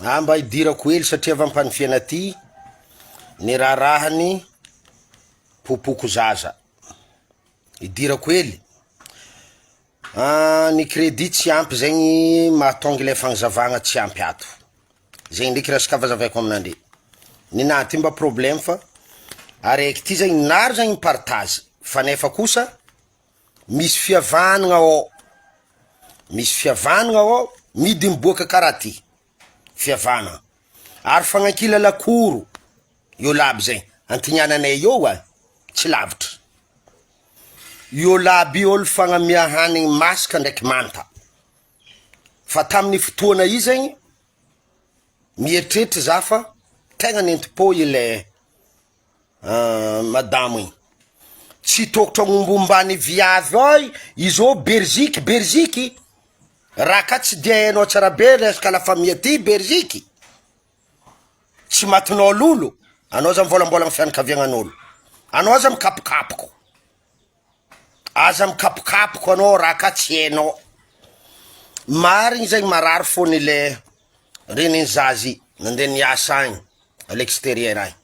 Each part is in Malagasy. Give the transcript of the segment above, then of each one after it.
Ah mba hidirako hely satria avy ampanifiana aty ny raharahany popoko zaza. Hidirako hely. Ah, ny crédit tsy ampy zegny mahatonga ilay fagnazavagna tsy ampy ato. Zegny ndraiky raha sokafy azavaiko aminandre. Ninahy ty mba problème fa araiky ty zegny naro zegny mi-partage fa nefa kosa Misy fihavanagna ao, misy fihavanagna ao midy miboaka karaha ty, fihavanagna, ary fagnankila lakoro eo laby zay, antignananay eo a, tsy lavitra, eo laby eo fagnamia hanigny masaka ndraiky manta, fa tamin'ny fotoana io zegny mieritreritra za fa tegna nentim-pô ilay Madamo igny. Tsy tokotro agnombombany viavy ao izao Beriziky Beriziky, raha ka tsy dia hainao tsara be resaka la famille aty Beriziky, tsy matinao lolo, anao aza mivôlambôlagna fianakaviagnan'olo, anao aza mikapokapoko. Aza mikapokapoko anao raha ka tsy hainao. Marigny zegny marary fony le renin'ny zaza i nandeha niasa agny à l'extérieur agny.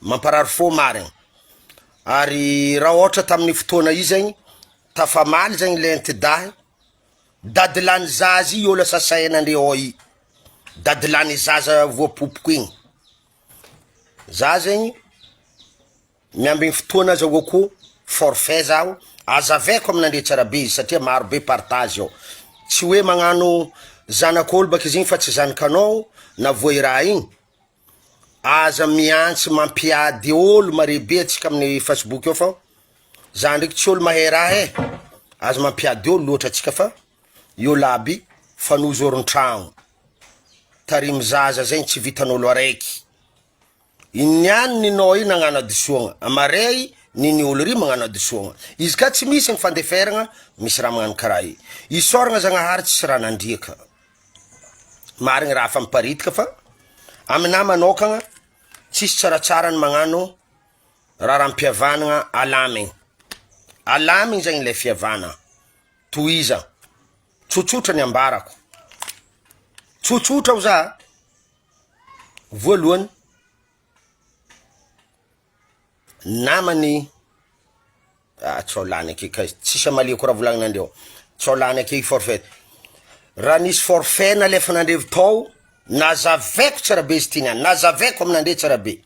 Mamparary fo marigny. Ary raha ôhatra tamin'ny fotoana io zegny tafamaly zegny le antidahy, dadilahin'ny zaza io lasa sainandreo ao i, dadilahin'ny zaza voapopoko igny. Za zegny Miambigny fotoana azahoako forfait zaho, azavaiko amin'Andriatsarabe izy satria maro be partage ao, tsy hoe magnano zanak'olo baka izy igny fa tsy zanakanao na voa i raha igny, aza miantsy mampiady olo mare be atsika amin'ny facebook ao fa za ndraiky tsy olo mahay raha e, aza mampiady olo loatra atsika fa io laby fanozoron-tragno, tarimo zaza zegny tsy vitan'olo araiky. Iny niany ninao iny nagnano hadisoagna, amaray niny olo ry magnano hadisoagna. Izy ka tsy misy ny fandeferagna, misy raha magnano karaha io. Isaoragna Zagnahary tsisy raha nandriaka. Marigny raha fa miparitika fa aminahy manokagna tsisy tsaratsara ny magnano raharaham-pihavanagna alamigny. Alamigny zegny le fihavana. Tohiza. Tsotsotra ny ambarako. Tsotsotra ho za. Voalohany, namany ah tsy ao lany ake ka tsisy amaliako raha volagninandreo, tsy ao lany ake forfait, raha nisy forfait nalefanandreo tao nazavaiko tsara be izy ty niany, nazavaiko aminandre tsara be,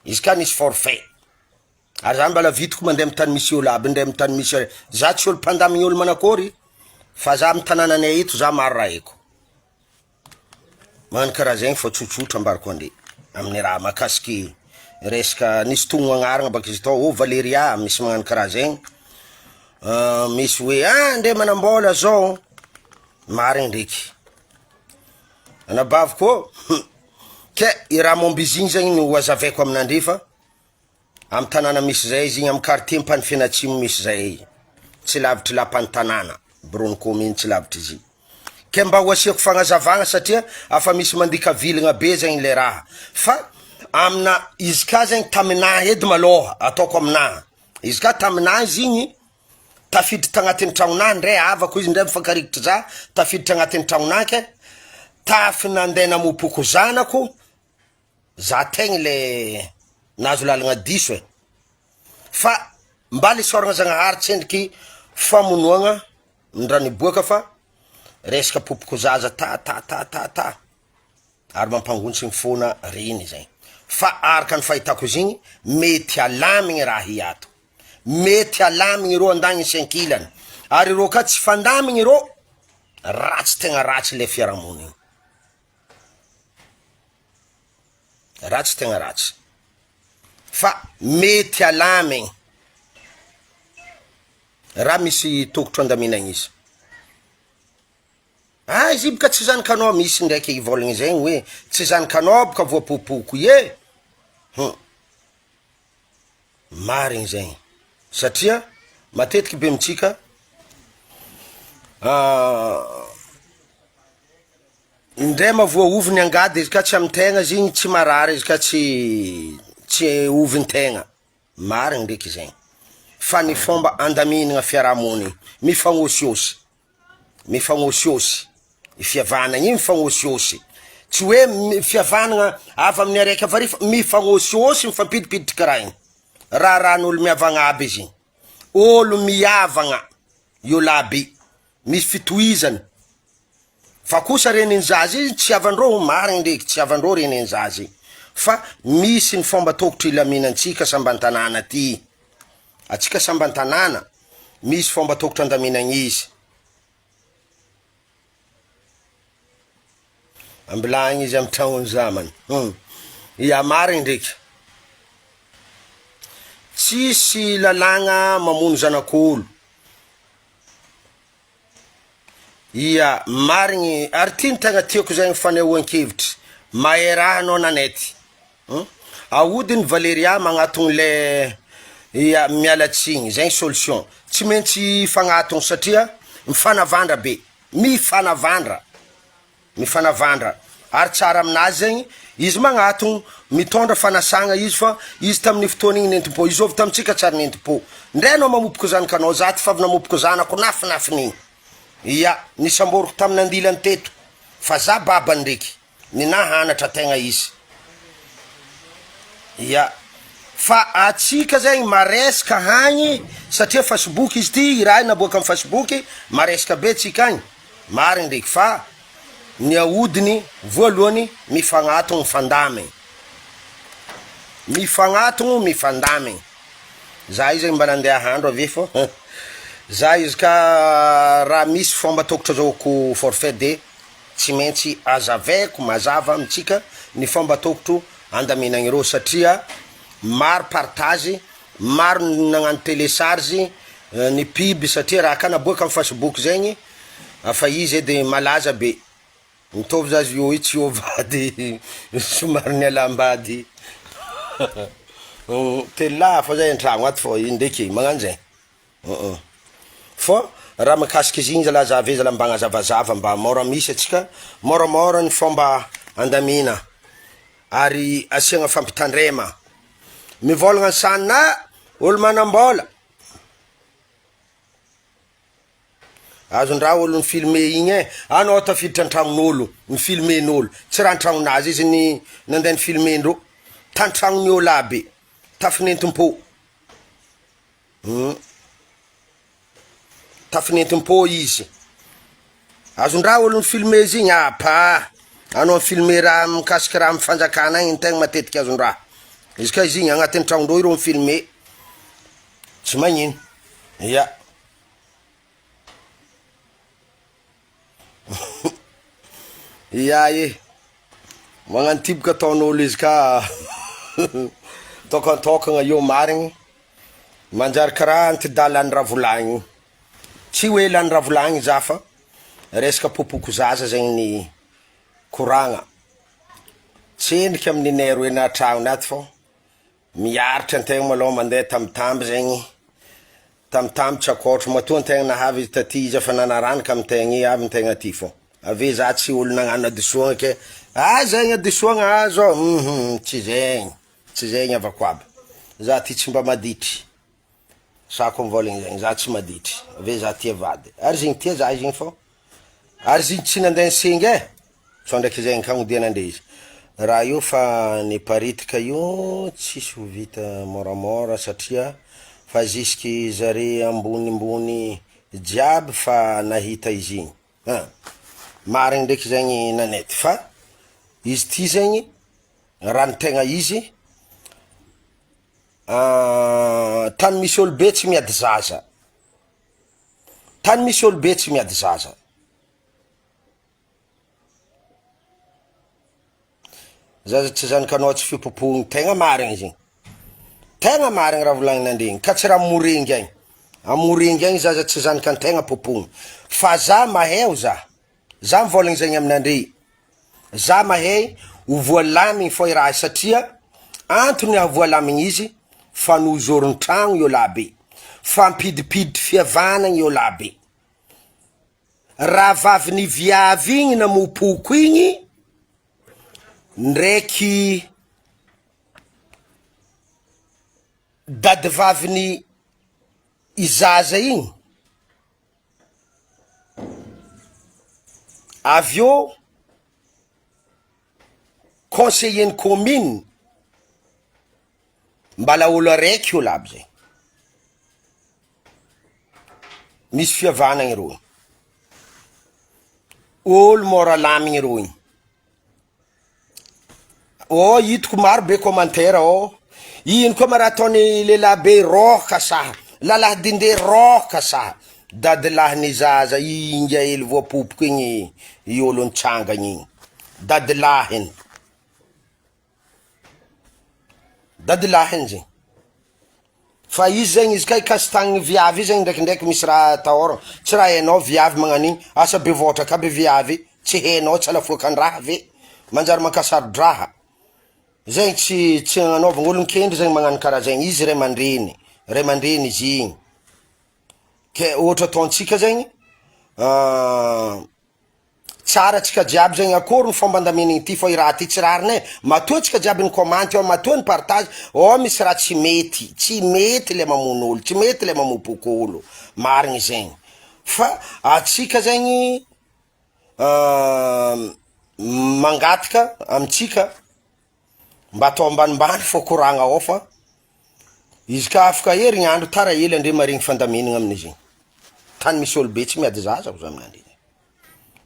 izy ka nisy forfait, ary za mbala vitako mandeha amy tany misy olo aby ndre amy tany misy, za tsy olo mpandamigny olo manakôry fa za amy tanànanay eto za maro raha haiko. Magnano karaha zegny fa tsotsotra ambarako andre amin'ny raha mahakasiky resaka nisy tognona agnarana baka izy tao, oh Valeria misy magnano karaha zegny, misy hoe ah ndre manambola zao, marigny ndraiky anabaviko ô, ke i raha momba izy igny zegny no hazavaiko aminandre fa Amy tanàna misy zay izy igny, amy quartier Ampanifena Atsimo misy zay, tsy lavitry lapan'ny tanàna, bureau-n'ny commune tsy lavitry izy. Ke mba ho asiako fagnazavagna satria afa misy mandika vilagna be zegny le raha, fa amina izy ka zegny taminahy edy malôha, ataoko aminahy, izy ka taminahy izy igny tafiditry tagnatin'ny tragnonahy ndre havako izy ndre mifankarikitry za, tafiditry agnatin'ny tragnonahy ke tafy nandeha namopoko zanako, Za tegna le nahazo lalagna diso e, fa mba le isaoragna Zagnahary tsendriky famonoagna ny raha niboaka fa resaka popoko zaza ta ta ta ta ta ary mampangontsigny fona reny zay, fa araka ny fahitako izy igny mety alamigny raha i ato, mety alamigny ireo andagniny sy ankilany, ary ireo ka tsy fandamigny ireo ratsy tegna ratsy le fiarahamonigny. Ratsy tegna ratsy fa mety alamigny raha misy tokotro andaminagna izy, ah izy io boka tsy zanakanao, misy ndraiky hivôlagna zegny hoe tsy zanakanao boka voapopoko ie, hum marigny zegny satria matetiky be amintsika Ndre ma voa ovy ny angady izy ka tsy amy tegna izy igny tsy marary izy ka tsy tsy ovin-tegna, marigny ndraiky zegny, fa ny fomba andaminagna fiarahamonigny mifagnôsiôsy, mifagnôsiôsy, i fihavanagna igny mifagnôsiôsy, Tsy hoe fihavanagna avy amin'ny araiky avy ary fa mifagnôsihôsy mifampidipiditry karaha igny. Raharahan'olo mihavagna aby izy igny. Olo mihavagna io aby, misy fitohizany. Fa kosa renin'ny zaza izy tsy havandreo, marigny ndreky tsy havandreo renin'ny zaza igny. Fa misy ny fomba tokotry hilaminantsika samby an-tanàna aty. Atsika samby an-tanàna, misy fomba tokotry andaminagna izy. Ambilagny izy amy tragnony zamany. Hum. Ia marigny ndreky. Tsisy lalàgna mamono zanak'olo. Ia marigny, ary ty no tegna tiako zegny fanehoan-kevitry, mahay raha anao Nanette, hum, ahodiny Valeria magnatogno le ia miala tsigny, zegny solution, tsy maintsy hifagnatogno satria mifanavandra be, mifanavandra. Mifanavandra ary tsara aminazy zegny izy magnatogno mitondra fanasagna izy fa izy tamin'ny fotoana igny nentim-po izy avy tamintsika tsary nentim-po ndray anao mamopoko zanakanao za ty fa avy namopoko zanako nafinafiny igny ia nisamboriko tamin'ny andilany teto fa za babany ndreky ninahy hanatra tegna izy ia fa atsika zegny maresaka hagny satria fasiboky izy ty i raha naboaka amy fasiboky maresaka be tsika agny Marigny ndraiky fa ny ahodiny voalohany mifagnatogno mifandamigny, mifagnatogno mifandamigny, za io zegny mba nandeha ahandro avy fô za izy ka raha misy fomba tokotry azahoako forfait de tsy maintsy azavaiko mazava amintsika ny fomba tokotro andaminagna ireo satria maro partage, maro ny nagnano telecharge ny pub satria raha ka naboaka amy facebook zegny fa izy edy malaza be, mitovy za io tsy io vady somary nialam-bady telo lahy fô zay an-tragno ato fô io ndraiky magnano zay, fô raha mikasiky izy igny zala za avy eo zala mba agnazavazava mba môra misy antsika môramôra ny fomba andamina ary asiagna fampitandrema, mivôlagna sana olo manam-bôla. Azon-draha olo ni-filmer igny e, anao tafiditra an-tragnon'olo ni-filmen'olo, tsy raha an-tragnonazy izy ny nandeha ni-filmendreo, tan-tragnon'ny olo aby, tafinentim-po, hum, tafinentim-po izy, azon-draha olo ni-filmer izy igny, apa, anao mi-filmer raha mikasiky raha amy fanjakana agny ny tegna matetiky azon-draha, izy ka izy igny agnatin'ny tragnondreo ireo mi-filmer, tsy magnino, ya. Ia e, magnano tiboka ataon'olo izy ka tokantokagna io marigny, manjary karaha anti-dahy lany ravolagny io, tsy hoe lany ravolagny za fa resaka popoko zaza zegny ny koragna, tsendriky amin'ny nereo na tragnony ato fô Miaritra antegna malôha mandeha tambitamby zegny, tambitamby tsy akôtro, matoa antegna nahavy izy taty izy efa nanaranaka amy tegna avy antegna aty fô, ave za tsy olo nagnano hadisoagna ke ah zegny hadisoagna ah zao hum tsy zegny, tsy zegny havako aby, za ty tsy mba maditry, sako mivôlagna zegny, za tsy maditry, ave za tia vady, ary zegny tia za izy igny fô, ary izy igny tsy nande nisengy e. Sao ndraiky zegny ka odiana ndre izy. Raha io fa niparitaka io tsisy ho vita môramôra satria fa jusky zare ambonimbony jiaby fa nahita izy igny, an! Marigny ndraiky zegny Nanette fa izy ty zegny raha ny tegna izy tany misy olobe tsy miady zaza, tany misy olobe tsy miady zaza. Zaza tsy zanakanao tsy fipopohogny tegna marigny izy igny, tegna marigny raha volagninandre ka tsy raha morengy agny, a morengy agny zaza tsy zanakantegna popohogny, fa za mahay o za, za mivôlagna zegny aminandre, za mahay ho voalamigny fô i raha satria antony ahavoalamigny izy fa nozoron-tragno io lahy be, fampidipiditry fihavanagna io lahy be. Rahavavin'i viavy igny namopoko igny ndraiky dadivavin'i i zaza igny, avy eo. Conseiller ny commune, mbala olo araiky olo aby zay. Misy fihavanagna ireo igny. Olo môra alamigny ireo igny. Oh hitako maro be commentaire oh, ino koa ma raha ataony lehilahy be rôka saha, lalahy dinde rôka saha, dadilahin'ny zaza inga hely voapopoka igny i olo nitsangana igny, dadilahiny, dadilahiny zegny. Fa izy zegny izy kay kasitagny viavy io zegny ndraikindraiky misy raha atahoragna, tsy raha hainao viavy magnano igny, asa be vôtraka aby viavy, tsy hainao tsy alafoakan-draha ve, manjary mankasaro-draha, zegny tsy tsy agnanaovagna, olon-kendry zegny magnano karaha zegny, izy ray aman-dreny, ray aman-dreny izy igny, ke ohatra ataontsika zegny Tsara antsika jiaby zegny akory ny fomba andaminigny ty fa i raha ty tsy rariny e, matoa antsika jiaby nikomanty ao matoa ni-partage ao misy raha tsy mety, tsy mety le mamono olo, tsy mety le mamopoko olo, marigny zegny, fa antsika zegny mangataka amintsika Mba atao ambanimbany fô koragna ao fa izy ka afaka herignandro tara hely andre maregny fandaminagna amin'izy igny, tany misy olo be tsy miady zaza hoy za aminandre,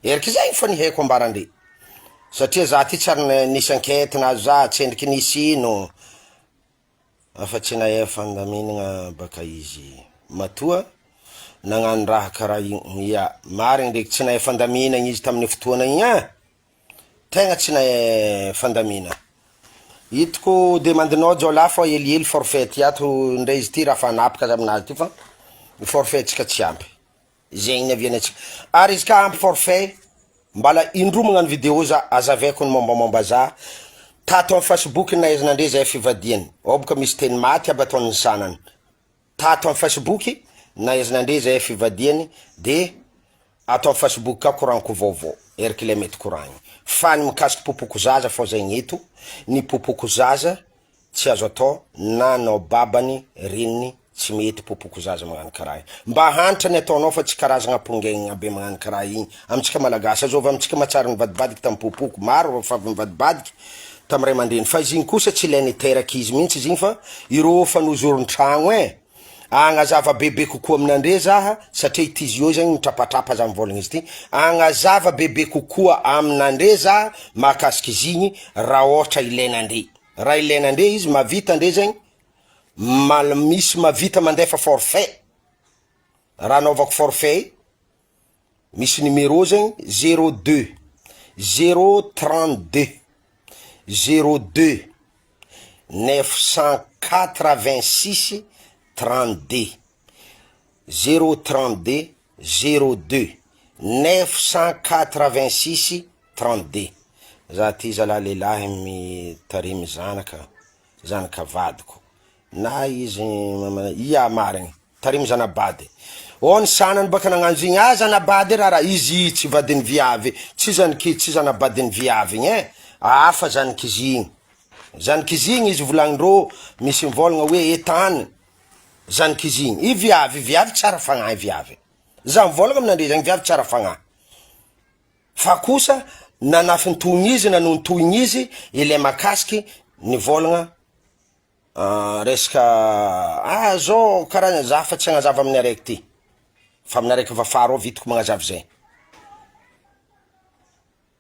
eriky zegny fô ny haiko ambara andre satria za ty tsy ary nisy enquete nahazo za, tsy endriky nisy ino afa tsy nahay fandaminagna baka izy matoa nagnano raha karaha igny, ya marigny ndraiky tsy nahay fandaminagna izy tamin'ny fotoana igny ah. Tegna tsy nahay fandamina. Hitako demandinao Jôla fô helihely forfait ty ato ndray izy ty raha fa hanapaka za aminazy ty fa ny forfait tsika tsy ampy. Zegny niavianay antsika. Ary izy ka ampy forfait mbala indroa magnano video za azavaiko ny mombamomba za tato amy facebook nahaizana andre zay fivadiany. Ao boka misy teny maty aby ataon'ny sanany. Tato am facebook nahaizana andre zay fivadiany de ato am facebook ka koraniko vaovao eriky le mety koragny fa ny mikasiky popoko zaza fô zegny eto ny popoko zaza tsy azo atao na anao babany reniny tsy mety popoko zaza magnano karaha igny mba hanitra ny ataonao fa tsy karazagna pongaigna be magnano karaha igny amintsika malagasy azôvy amintsika mahatsara nivadibadiky tam popoko maro fa avy nivadibadiky tam ray aman-dreny fa izy igny kosa tsy ilay niteraka izy mihitsy izy igny fa ireo efa nozoron-tragno e, agnazava bebe kokoa aminandre zaha satria ity izy io zegny mitrapatrapa za mivôlagna izy ty, agnazava bebe kokoa aminandre za mahakasiky izy igny raha ôhatra ilainandre, raha ilainandre izy mahavita andre zegny mal- misy mahavita mandefa forfait, raha anaovako forfait Misy numéro zegny 02 032 02 986 32 032 02 986 32 Za ty zalahy lehilahy mitarimy zanaka, zanaka vadiko na izy ia marigny. Tarimo zanabady. Oh ny sanany baka nagnano zegny ah zanabady rara izy tsy vadin'ny viavy tsy zanaky tsy zanabadin'ny viavy igny eh hafa zanak'izy igny zanak'izy igny izy volagnindreo misy mivôlagna hoe etany zanak'izy igny i viavy viavy tsara fagnahy viavy za mivôlagna aminandre zagny viavy tsara fagnahy fa kosa nanafintohigny izy nanontohigny izy ilay makasiky nivôlagna Resaka ah zao karaha za fa tsy hagnazava amin'ny araiky ty, fa amin'ny araiky avy afara ao vitako magnazava zay,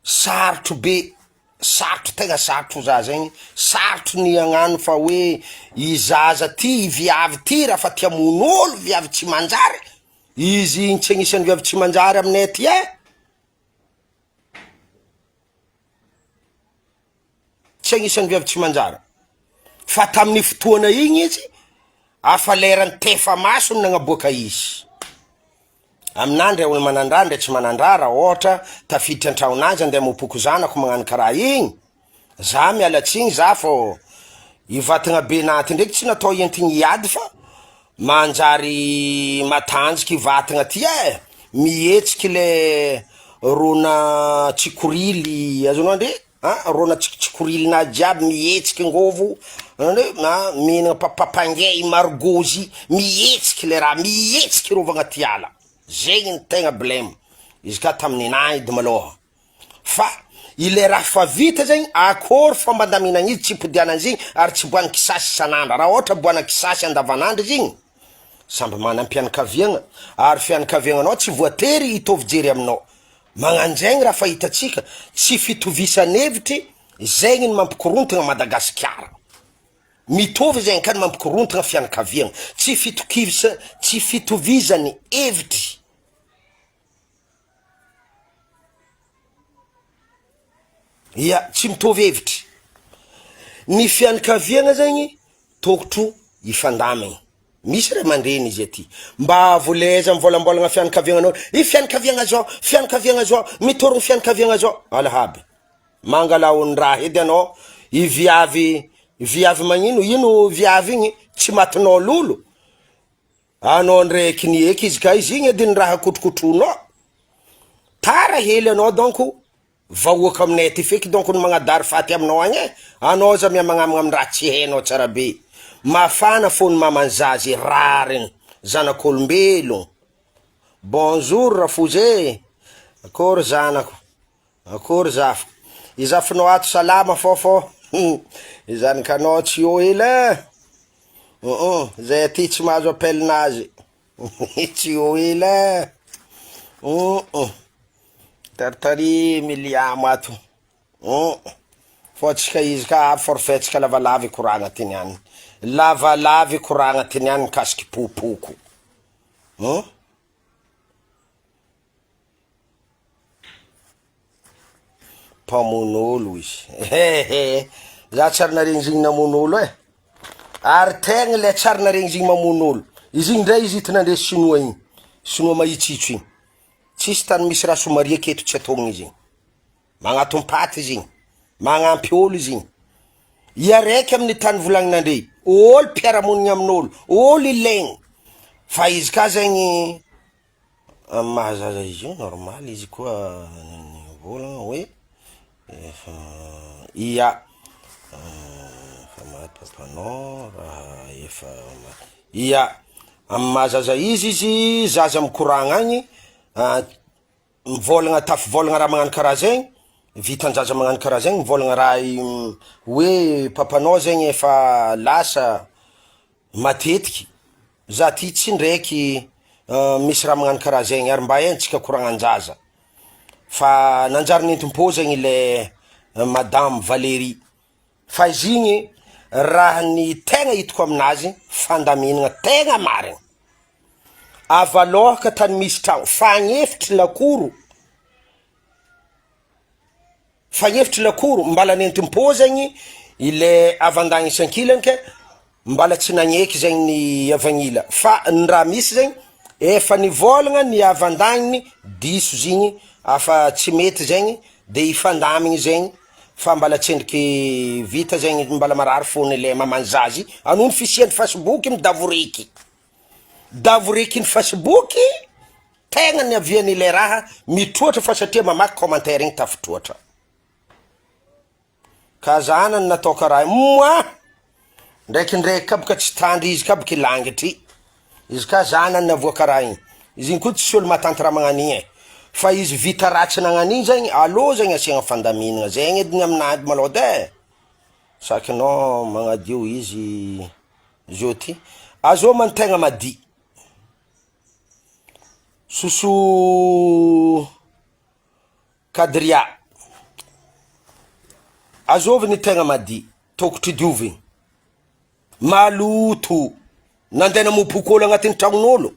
sarotro be, sarotro tegna sarotro za zegny, sarotro ny hagnano fa hoe i zaza ty, i viavy ty raha fa te hamono olo viavy tsy manjary, izy igny tsy agnisan'ny viavy tsy manjary aminay aty e. Tsy agnisan'ny viavy tsy manjary fa tamin'ny fotoana igny izy afa leran'ny tefa masony nagnaboaka izy. Aminah ndre olo manandraha ndre tsy manandraha raha ôhatra tafiditra an-tragnon'azy andeha hamopoko zanako magnano karaha igny, za miala tsigny za fô i vatagna be naty ndraiky tsy natao entigny hiady fa manjary matanjaky vatagna ty e, mihetsiky le rona tsikorily azonao andre a, rona tsikoritsikorilinazy jiaby mihetsiky angôvo andre na mihinagna papapange margôzy mihetsiky le raha mihetsiky rô avy agnaty ala, zegny ny tegna blème, izy ka tamin'ninahy edy malôha. Fa. Ilay raha fa vita zegny akôry fomba andaminagna izy tsy ipodianana izy igny ary tsy boahana kisasy isan'andro, raha ôhatra boahana kisasy andavanandro izy igny samby manam-pianakaviagna ary fianakaviagnanao tsy voatery hitovy jery aminao, magnanjegny raha fahitantsika tsy fitovisan'hevitry zegny ny mampikorontagna Madagasikara. Mitovy zegny ka ny mampikorontagna fianakaviagna, tsy fitokisa- tsy fitovizan'ny hevitry. Ia, tsy mitovy hevitry. Ny fianakaviagna zegny tokotro hifandamigny, misy ray aman-dreny izy aty, mba voleza mivôlambôlagna fianakaviagnanao, i fianakaviagna zao, fianakaviagna zao, mitorogno fianakaviagna zao, alahaby. Mangala ondraha edy anao, i viavy, viavy magnino, ino viavy igny, tsy matinao lolo, anao ndraiky nieky izy ka izy igny edy ny raha kotrokotronao, tara hely anao donko, vahoaka aminay aty feky donko ny magnadary faty aminao agny e, anao aza miamagnamagna amy raha tsy hainao tsara be, mafana fo ny maman'ny zaza rariny, zanak'olombelogno, bonjour rafozy e, akôry zanako. Akory zafiko. I zafinao ato salama fô fô i zanakanao tsy eo ela eh! Humm zay aty tsy mahazo appel nazy tsy eo ela eh! Humm taritary Miliamo ato humm fô tsika izy ka avy forfait tsika lavalava ikoragna ty niany lavalava ikoragna ty niany mikasiky popoko humm. Mpamono olo izy hehe, za tsy ary naregny izy igny namono olo e, ary tegna le tsy ary naregny izy igny mamono olo, izy igny ndray izy hita nandresy sinoa igny, sinoa mahitsihitsy igny, tsisy tany misy raha somaria aketo tsy ataon'izy igny, magnatom-paty izy igny, magnampy olo izy igny, i araiky amin'ny tany volagninandre, olo mpiara-monigny amin'olo, olo ilaigny, fa izy ka zegny. Amin'ny maha zaza izy io normal izy koa nivolagna hoe efa ia efa maty papanao raha efa maty, ia amin'ny maha zaza izy izy zaza mikoragna agny mivôlagna tafivôlagna raha magnano karaha zegny, vitan-jaza magnano karaha zegny mivôlagna raha hoe papanao zegny efa lasa Matetiky, za ty tsy ndraiky misy raha magnano karaha zegny ary mba haintsika koragnan-jaza, fa nanjary nentim-pô zegny le madame Valerie, fa izy igny raha ny tegna hitako aminazy fandaminana tegna marigny, avy alôhaka tany misy tragno, fagnefitry lakoro. Fa hevitry lakoro mbala nentim-po zegny ile avandagniny sy ankilany ke mbala tsy nagneky zegny ny avagnila fa ny raha misy zegny efa nivôlagna ny avandagniny diso zigny afa tsy mety zegny de hifandamigny zegny fa mbala tsendriky vita zegny mbala marary fôgna le maman'ny zaza i noho ny fisian'ny fasiboky midavoreky davorekin'ny fasiboky. Tegna niavian ilay raha mitroatra fa satria mamaky commentaire igny tafitroatra. Ka zana ny natao karaha io, moi! Ndraikindraiky ka boka tsy tandry izy ka boka i langitry, izy ka zana ny navoa karaha igny, izy igny koa tsisy olo mahatanty raha magnano igny e, fa izy vita ratsy nagnano igny zegny, aleo zegny asiagna fandaminana, zegny edy ny aminahy edy malôha edy e, sakinao magnadio izy zao ty, azao man-tegna madio. Soso Kadria, azovy ny tegna madi, tokotry diovigny, maloto, nandeha namopoko olo agnatin'ny tragnon'olo,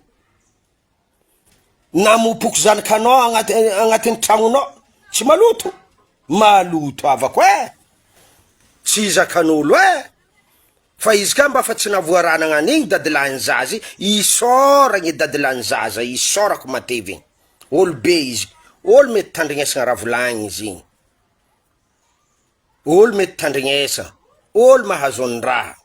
namopoko zanakanao agnaty agnatin'ny tragnonao, tsy maloto? Maloto havako e, tsy zakan'olo e. Fa izy ka mba fa tsy navoaranagna an'igny dadilahin'ny zaza i, isaoragna i dadilahin'ny zaza i, isaorako matevigny, olo be izy, olo mety tandrignesagna raha volagniny izy igny, olo mety tandrignesa, olo mahazo ny raha,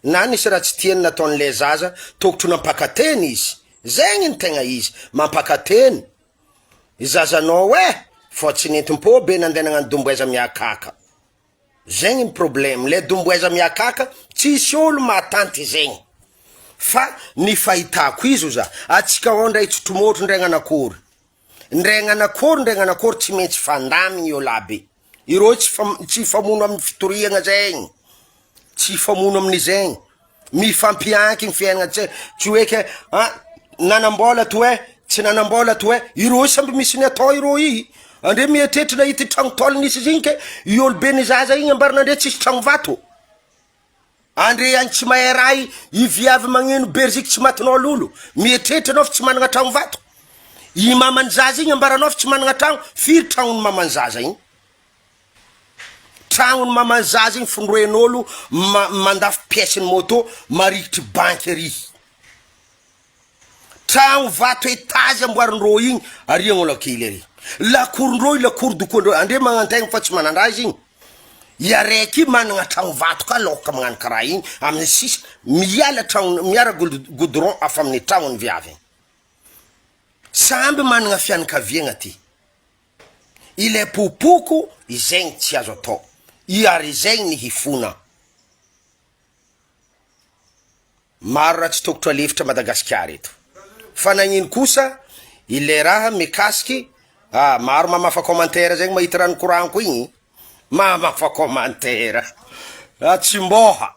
na nisy raha tsy tiany nataon'le zaza, tokotro nampakateny izy, zegny ny tegna izy, mampakateny i zazanao e, fô tsy nentim-pô be nandeha nagnano domboeza miakaka. Zegny ny problème, le domboeza miakaka tsisy olo mahatanty zegny, fa ny fahitako izy oza, atsika ao ndray tsy tromôtro ndray gnanakory, Ndre gnanakôry ndre gnanakôry tsy maintsy fandamigny io labe. Ireo tsy tsy hifamono amin'ny fitoriagna zegny, tsy hifamono amin'izegny, mifampianky ny fiainagna tsy tsy hoe ke ah nanam-bôla to e, tsy nanam-bôla to e, ireo samby misy ny atao ireo i, andre mieritreritra nahita tragno tôly nisy izy igny ke i olobe ny zaza igny ambaranandre tsisy tragno vato. Andre agny tsy mahay raha i, i viavy magneno beriziky tsy matinao lolo, mieritreritra anao fa tsy managna tragno vato, i maman'ny zaza igny ambaranao fa tsy managna tragno, firy tragnon'ny maman'ny zaza igny? Tragnon'ny maman'ny zaza igny fondroen'olo ma- mandafo pièce-n'ny moto marikitry banky ary. Tragno vato étage amboarindreo igny ary Agnolakely ary. Lakorondreo i lakoro dokoandreo, andre magnantegna fa tsy manandraha izy igny. I araiky io managna tragno vato ka laoka magnano karaha igny amin'ny sisy miala tragno miara goudron afa amin'ny tragnony viavy igny. Samby managna fianakaviagna ty. Ilay popoko izegny tsy azo atao. I ary izegny ny hifona. Maro raha tsy tokotro alefitra Madagasikara eto. Fa nagnino kosa ilay raha mikasiky ah maro mamafa commentaire zegny mahita raha nikoragniko igny, mamafa commentaire ah tsy mbôha.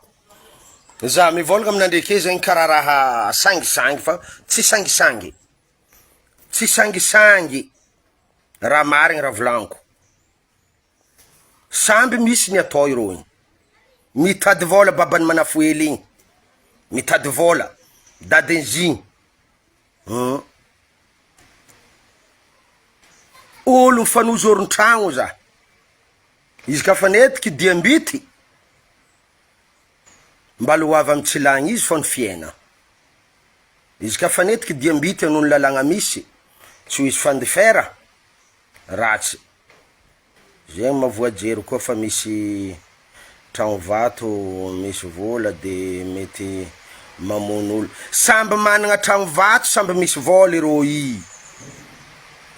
Za mivôlagna aminandre ake zegny karaha raha sangisangy fa tsy sangisangy, tsy sangisangy, raha marigny raha volagniko. Samby misy ny atao ireo igny. Mitady vôla baban'i Manafohely igny, mitady vôla, daden'izy igny, hum. Olo mifanozôron-tragno za, izy ka fa netiky diam-bity, mbala ho avy amy tsilagny izy fô ny fiaigna. Izy ka fa netiky diam-bity noho ny lalàgna misy, tsy ho hisy fandifera. ratsy. Zegny ma voajery koa fa misy tragno vato misy vola de mety mamono olo. Samby managna tragno vato samby misy vôla irô i.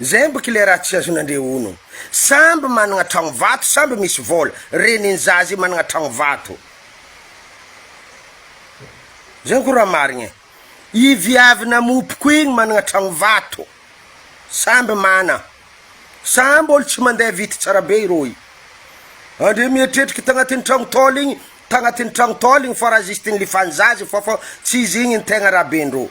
Zegny boka le raha tsy azonandre ono. Samby managna tragno vato samby misy vôla, renin'ny zaza io managna tragno vato. Zegny ko raha marigny e. I viavy namopoko igny managna tragno vato. Samby mana. Samby olo tsy mandeha vity tsara be irô i. Andre mieritreritriky tagnatin'ny tragno tôly igny, tagnatin'ny tragno tôly igny fa raha juste nilifany zaza fa fa tsy izy igny ny tegna raha-bendrô.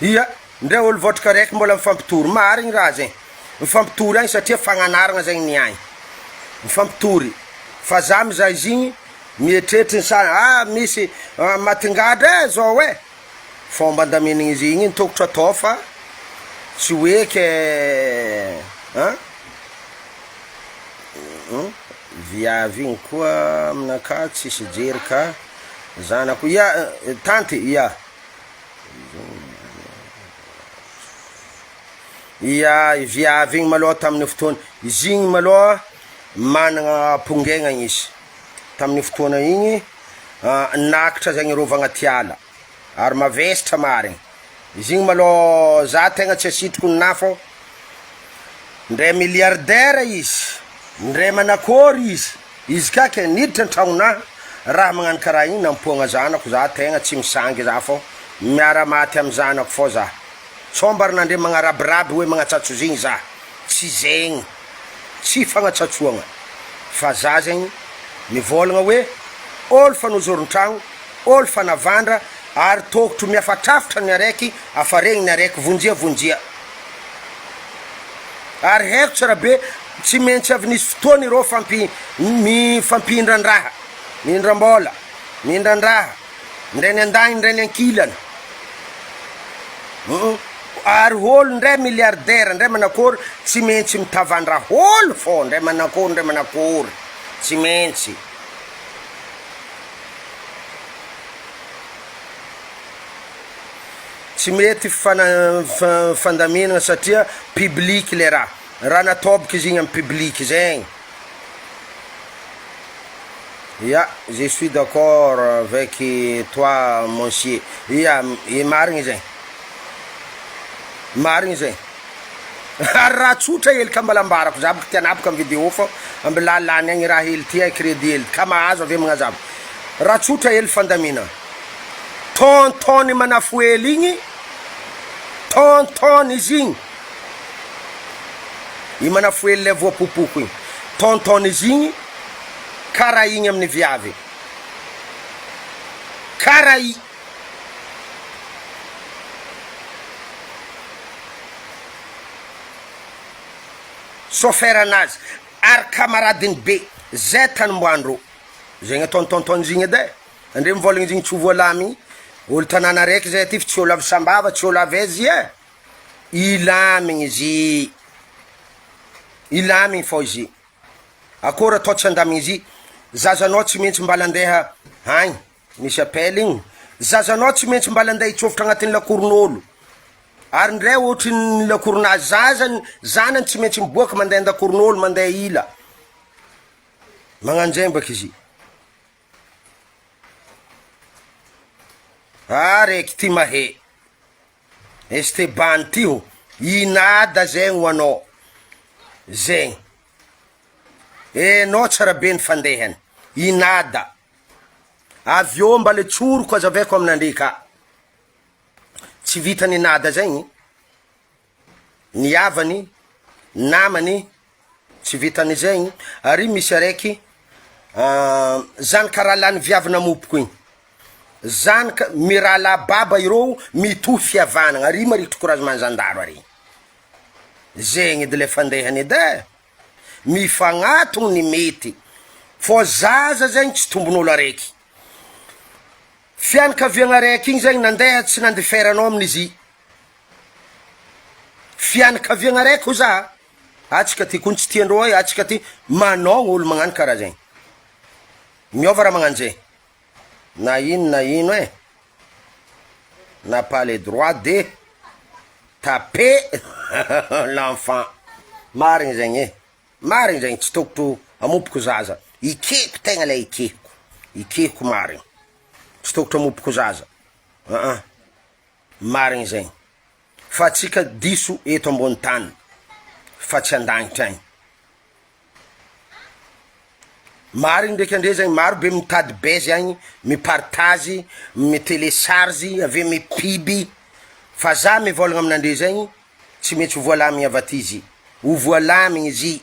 Ia, ndre olo vôtraka araiky mbola mifampitory, marigny raha zegny, mifampitory agny satria fagnanaragna zegny ny agny, mifampitory, fa za mizaha izy igny Mieritreritra ny sa ah misy matin-gadra eh zao eh! Fomba andaminana izy igny ny tokotro atao fa tsy hoe ke an! Viavy igny koa aminakahy tsisy jery ka zanako, ia tanty ia. Ia i viavy igny malôha tamin'ny fotoana, izy igny malôha managna ampongegna izy. Tamin'io fotoana igny, nakatra zegny ireo avy agnaty ala, ary mavesatra marigny, izy igny malô za tegna tsy asitriko ninahy fô ndre milliardaire izy, ndre manakôry izy, izy ka ke niditra an-tragnonah raha magnano karaha igny nampoagna zanako za tegna tsy misangy za fô miara-maty amy zanako fô za, tsô mbary nandre magnarabiraby hoe magnatsatso zigny za, tsy zegny. Tsy fagnatsatsoagna fa za zegny mivôlagna hoe ôlo fa nozoron-tragno, ôlo fa navandra ary tôkotro miafatrafatra ny araiky afa regny ny araiky vonjia vonjia. Ary haiko tsara be tsy maintsy avy nisy fotoana ireo fampi mifampindran-draha, mindram-bôla, mindran-draha. Ndray ny andaniny ndray ny ankilany humm ary olo ndray milliardaire ndray manakory tsy maintsy mitavandra olo fô ndray manakory ndray manakory tsy maintsy. Tsy mety fana- fandaminana satria public le raha, raha natôboka izy igny amy public zegny. Ya, je suis d'accord avec toi monsieur, ya marigny zegny, marigny zegny, ary raha tsotra hely ka mbala ambarako za boka ty anapaka amy video fa mbola lany agny raha hely ty e, credit hely ka mahazo avy eo magnazava, raha tsotra hely fandamina. Tonton-ny Manafohely igny, tonton-ny izy igny, i Manafohely le voapopoko igny, tonton-ny izy igny karaha igny amin'ny viavy, karaha i. Chauffeur anazy ary camaradiny be zay tanimboandrô zegny ataony tonton izy igny edy e, andre mivôlagna izy igny tsy ho voalamigny, olo tanàna araiky zay aty fa tsy olo avy Sambava tsy olo avy aiza izy e, ilamigny izy, ilamigny fô izy, akôry atao tsy andamigny izy, zazanao tsy maintsy mbala andeha agny, misy appel igny, zazanao tsy maintsy mbala andeha hitsôfotro agnatin'ny lakoron'ôlo. Ary ndray ohatry ny lakoron'azy zaza ny zanany tsy maintsy miboaka mandeha an-dakoron'olo mandeha ila magnanjembaka izy. Ah reky ty mahe Esteban ty ho inada zegny ho anao zegny enao tsara be ny fandehany inada avy eo mbala tsoriko azavaiko aminandre ka. Tsy vitan'i Nada zegny, ny havany, namany, tsy vitan'izegny, ary misy araiky zanaka rahalahin'ny viavy namompoko igny, zanaka mirahalahy baba ireo mitohy fihavanagna, ary marikitry couragement zandaro ary, zegny edy le fandehany edy e, mifagnatogno ny mety, fô zaza zegny tsy tombon'olo araiky. Fianakaviagna araiky igny zegny nandeha tsy nandiferanao amin'izy i. Fianakaviagna araiky hoy za, atsika ty kony tsy tiandreo e, atsika ty, manao olo magnano karaha zegny. Miôva raha magnano zegny. Na ino na ino e, n'a pas le droit de taper l'enfant. Marigny zegny e. Marigny zegny tsy tokotro hamompoko zaza, ikeko tegna le ikeko, ikeko marigny, tsy tokotro hamompoko zaza aa marigny zegny, fa atsika diso eto ambony tany fa tsy andagnitra agny, marigny ndraiky andre zegny maro be mitady buzz agny, mi-partage, mi-telecharge, aveo mi-pub, fa za mivôlagna aminandre zegny Tsy maintsy ho voalamigny avy aty izy. Ho voalamigny izy.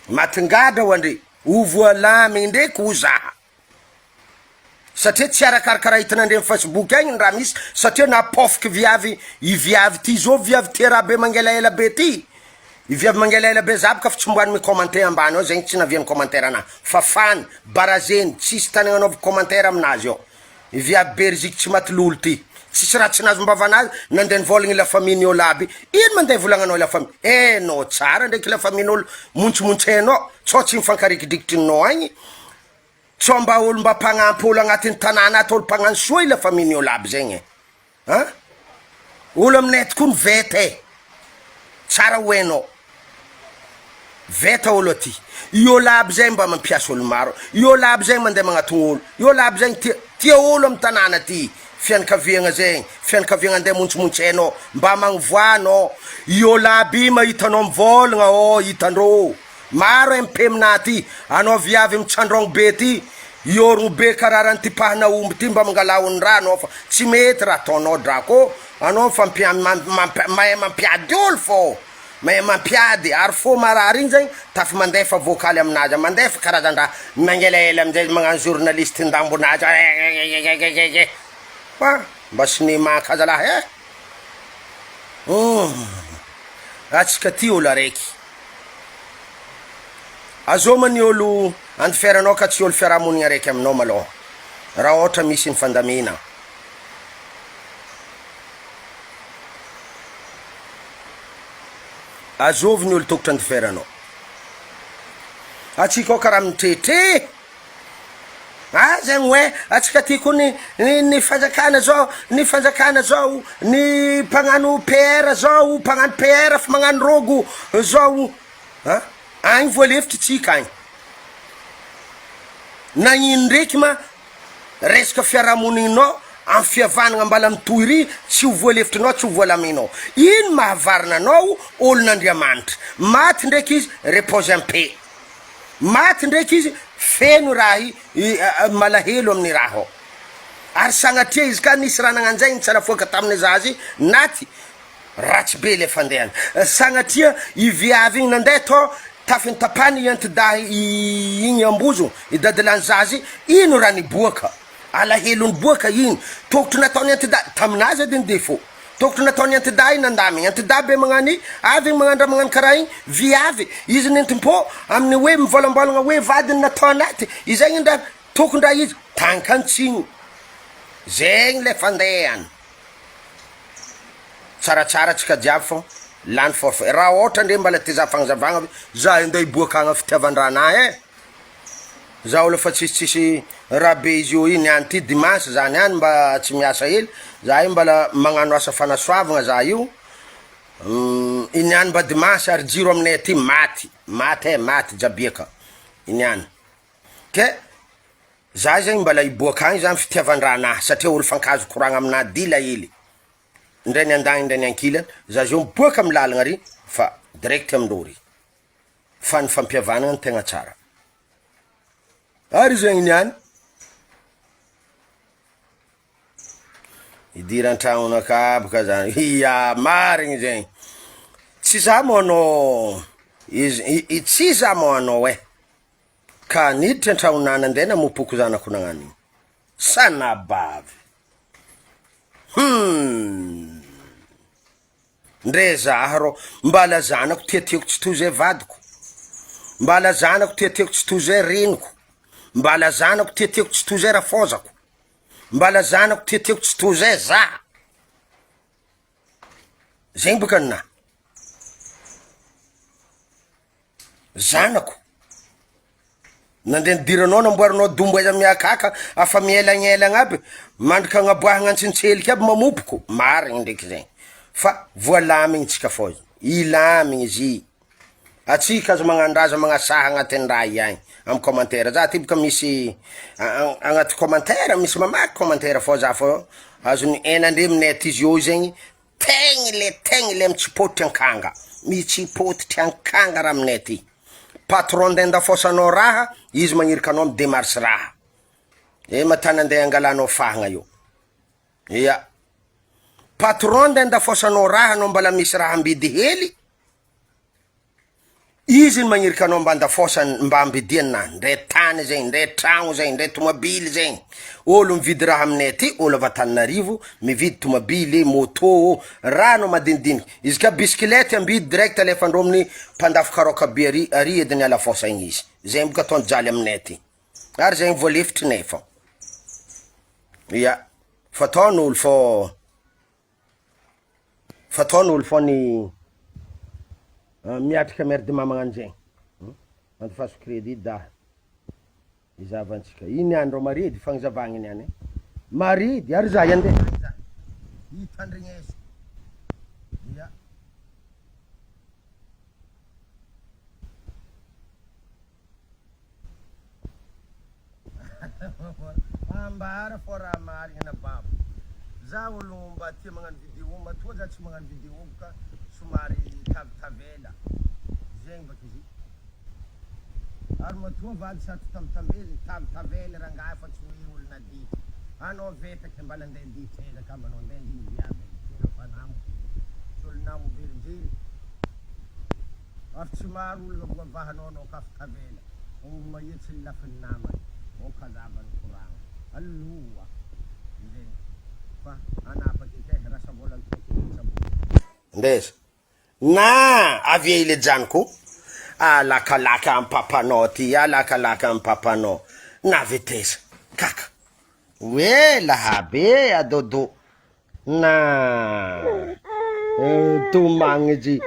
Matin-gadra ho andre. Ho voalamigny ndraiky ho zaha. Satria tsy arakaraka raha hitanandre amy facebook agny ny raha misy satria napofoky viavy i viavy ty zao viavy tia raha be mangelaela be ty. I viavy mangelaela be za boka fa tsy mboany mi-commenter ambany ao zegny tsy naviany commentaire anah. Fafany, barazeny, tsisy tany agnanaovako commentaire aminazy ao. I viavy beriziky tsy maty lolo ty. Tsisy raha tsy nazom-bavanazy, nandeha nivôlagna i la famille olo aby. Ino mandeha ivolagnanao i la famille? Enao tsara ndraiky la famille n'olo montsomontsenao, tsao tsy mifankarikidrikitrinao agny, tsao mba olo mba mpagnampy olo agnatin'ny tanàna ato, olo mpagnano soa i la famille olo aby zegny e. An! Olo aminay aty koa ny veta e! Tsara ho hainao. Veta olo aty. I olo aby zay mba mampiasa olo maro. I olo aby zay mandeha magnatogno olo. I olo aby zay tia tia olo amy tanàna aty. Fianakaviagna zegny, fianakaviagna andeha montsomontsenao, mba magnovoà anao. I olo aby i mahita anao mivôlagna ô, hitandrô. Maro MP aminah aty, anao viavy mitsandrôgno be ty, iorogno be karaha raha nitipahana omby ty mba mangalà ondraha anao fa tsy mety raha ataonao drako ô, anao mifampia mahay mampiady olo fô, mahay mampiady ary fô marary igny zegny tafy mandefa vokaly aminazy mandefa karazan-draha mangelaela amizay izy magnano journaliste ndambonazy egegegegege fa mba cinéma ka zalahy e, humm atsika ty olo araiky. Azoma ny olo andiferanao ka tsy olo fiarahamonigna araiky aminao malôha raha ôhatra misy ny fandamina. Azovy ny olo tokotry andiferanao. Atsika ao karaha mitretre. Ah zegny hoe atsika ty koa ny ny fanjakana zao, ny fanjakana zao, ny mpagnano PR zao, mpagnano PR fa magnano rôgo zao, ah agny voalefitry tsika agny, nagnino ndraiky ma resaka fiarahamonigninao amy fihavanagna mbala mitohy ry tsy ho voalefitrinao tsy ho voalamignao, ino mahavarina anao olon'Andriamanitra, maty ndraiky izy repose en paix. Maty ndraiky izy, feno raha i malahelo amin'ny raha ao. Ary sagnatria izy ka nisy raha nagnanjay nitsarafoaka taminy zaza i naty ratsy be le fandehany. Sagnatria i viavy igny nandeha tô tafin'ny tapany i antidahy igny ambozogno i dadilahy zaza i, ino raha niboaka? Alahelo niboaka igny. Tokotry nataony antidahy taminazy edy ny défaut. Tokotry nataony antidahy nandamigny. Antidahy be magnano i, avy igny magnano raha magnano karaha igny, viavy izy nentim-pô amin'ny hoe mivôlambôlagna hoe vadiny natao anaty, izay igny ndra Tokony ndra izy tankantsiny zegny le fandehany. Tsaratsara tsika jiaby fô lany forfait. Raha ôhatra ndre mbala te za fagnazavagna ve za andeha hiboaka agny fitiavan-dranahy e. Za olo efa tsisy tsisy raha be izy io iny any ty dimanche za niany mba tsy miasa hely za io mbala magnano asa fanasoavagna za io iny any mba dimanche ary jiro aminay aty maty maty e maty jabiaka iny any. Ke za zegny mbala hiboaka agny zany fitiavan-dranahy satria olo fankahazo koragna aminahy dila hely ndray ny andagny ndray ny ankilany, za zao miboaka amy lalagna ary fa direct amindreo ry fa ny fampihavanana no tegna tsara ary zegny niany. Idiran-tragnonakahy aby ka zany, ia marigny zegny, tsy za moa anao izy i tsy za moa anao e. Ka niditra an-tragnonà nandeha namopoko zanako nagnano igny. Sanabavy! Hum! Ndre zah rô, mbala zanako tiatiako tsy toy zay vadiko, mbala zanako tiatiako tsy toy zay reniko, mbala zanako tiatiako tsy toy zay rafôzako, mbala zanako tiatiako tsy toy zay zah. Zegny bôka ninah. Zanako, nandeha nidiranao namboarinao dombo aiza miakaka afa mielagnelagna aby, mandrika agnaboahagna antsintseliky aby mamopoko, marigny ndraiky zegny, fa voalamigny tsika fô ilamigny izy, atsika aza magnano raha aza magnasaha agnatin'ny raha i agny amy commentaire, za ty boka misy agnaty commentaire misy mamaky commentaire fô za fô azon'ny henandre aminay aty izy io zegny Tegny le tegny le mitsipotitry ankanga, mitsipotitry ankanga raha aminay aty. Patron ndeha andafaosanao raha, izy magniraka anao mi-demarche raha. Eh matany andeha angalanao fahagna io. Ia. Patron ndeha andafaosanao raha anao mbala misy raha ambidy hely, Izy no magnirika anao mba andafosany mba ambidiany na ndre tany zegny ndre tragno zegny ndre tomabily zegny olo mividy raha aminay aty olo avy Antananarivo mividy tomabily moto ô raha anao madinidiniky izy ka bisikilety ambidy direct alefandreo amin'ny mpandafo karaoka be ary ary ediny alafosa igny izy zegny boka ataony jaly aminay aty ary zegny voalefitrinay fô ia fataon'olo fô Fa ataon'olo fô ny miatrika merde magnano zegny, andifaso credit da izahavantsika, ino niany rô maridy fagnazavagna niany e, maridy ary za andeha agny za, itandrigneso, ia. Ambara fô raha marigny anabavy. Za olo mba tia magnano video, matoa za tsy magnano video boka somary tavitavela, zegny baka izy. Ary matoa vady sarotro tambitambezigny, tavitavela rangahy fa tsy hoe olo naditra. Anao vetraky mbala andeha ditra aiza ka manao andeha andrigny viavy aiza, tsy olo efa namako, tsy olo namo verijery. Ary tsy maro olona voavahanao anao ka fa tavela omby mahitsy ny lafiny namany ao kazava ny koragna aloha zegny fa anapaky eky eh rasa vola ny tsabola. Ndesa na avy ey le janoko alakalaka am papanao ty alakalaka am papanao na vitesa kaka oe lahabe adodo Na tomagny izy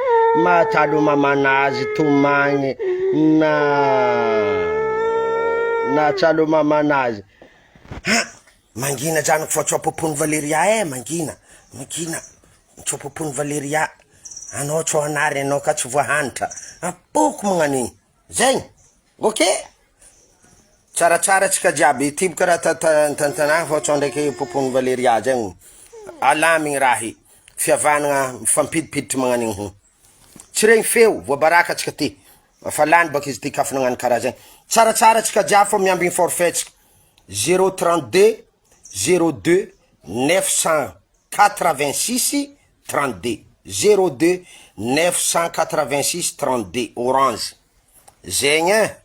mahatsalo mamanazy tomagny na nahatsalo mamanazy ha mangina zanako fa tsy ampopony Valeria e mangina mangina tsy ampopony Valeria anao tsy hanary anao ka tsy voahanitra apoko magnano igny zegny ok. Tsaratsara tsika jiaby ity boka raha tantantanagna fa tsao ndraiky popogn'i Valeria zegny alamigny raha i fihavanagna mifampidipiditry magnano igny ho tsy regny feo voabaraka tsika ty fa lany baka izy ty kafo nagnano karaha zegny tsaratsara tsika jiaby fa miambigny forfait tsika zero 32. 02 986 32, 02 986 32, Orange zegny e.